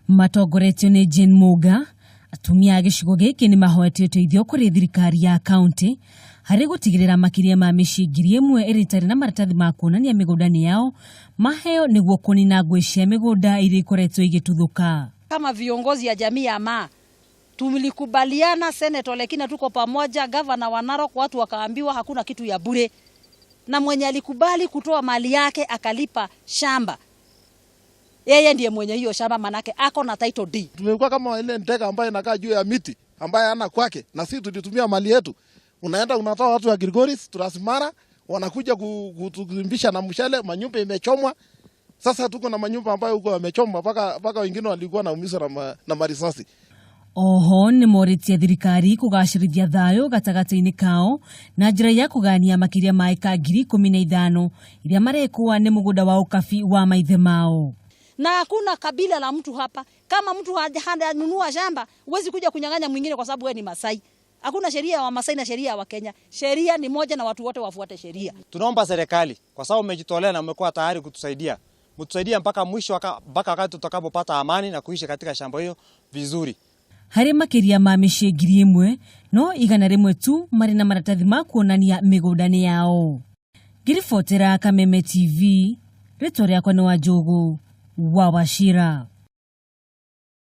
Matongoretio nĩ Jane Muga, atumia a gĩcigo gĩkĩ nĩ mahoete ũteithio kũrĩ thirikari ya kaunti harĩ gũtigĩrĩra makĩria ma mĩciĩ 1000 ĩrĩa ĩtarĩ na maratathi ma kuonania mĩgũnda nĩ yao maheo nĩguo kũnina ngũĩ cia mĩgũnda iria ikoretwo igĩtuthũka. Kama viongozi ya jamii ya Maa tulikubaliana, Senator Olekina tuko pamoja, gavana wa Narok, watu wakaambiwa hakuna kitu ya bure, na mwenye alikubali kutoa mali yake akalipa shamba, yeye ndiye mwenye hiyo shamba, manake ako na title deed. Tumekuwa kama ile ndege ambayo inakaa juu ya miti ambaye hana kwake, na sisi tulitumia mali yetu. Unaenda unatoa watu wa Kilgoris, Transmara, wanakuja kutukimbisha na mshale, manyumba imechomwa. Sasa tuko na manyumba ambayo huko yamechomwa mpaka wengine walikuwa naumizwa na marisasi. Oho nĩ morĩtie thirikari kũgacĩrithia thayũ gatagatĩ-inĩ kao na njĩra ya kũgania makĩria ma ĩka 15,000 iria marekũa nĩ mũgũnda wa ũkabi wa maithe mao. Na hakuna kabila la mtu hapa. Kama mtu hajanunua shamba, huwezi kuja kunyang'anya mwingine kwa sababu wewe ni Masai. Hakuna sheria ya Wamasai na sheria ya Wakenya. Sheria ni moja na watu wote wafuate sheria. Tunaomba serikali kwa sababu mmejitolea na mmekuwa tayari kutusaidia, mtusaidie mpaka mwisho, mpaka wakati tutakapopata amani na kuishi katika shamba hiyo vizuri. Harĩ makĩria ma mĩciĩ 1000 no 100 tu marĩ na maratathi ma kuonania mĩgũnda nĩ yao. Ngĩribotera Kameme TV, rĩtwa rĩakwa nĩ Wanjũgũ wa Wachira.